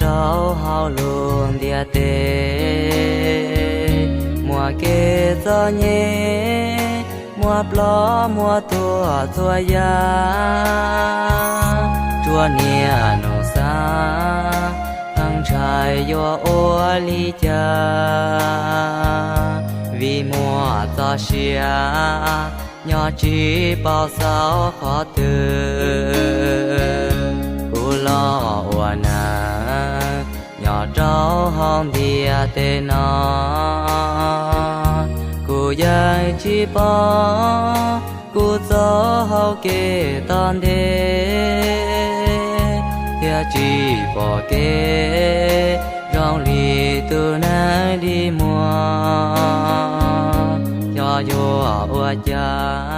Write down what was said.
Rau hauv lub ntiaj teb muaj kev txom nyem, muaj ploj muaj tuag txhua yam. Tsuas niaj hnub xav, txhawj ntshai yuav ua li cas, vim muaj txoj sia nyob tsis paub xaus qhov twg. Kuv los ua neej nyob rau hauv ntiaj teb no, kuv yeej tsis paub kuv txoj hau kev tom ntej, thiab tsis pom kev zoo li tus neeg dig muag. Xyov yuav ua cas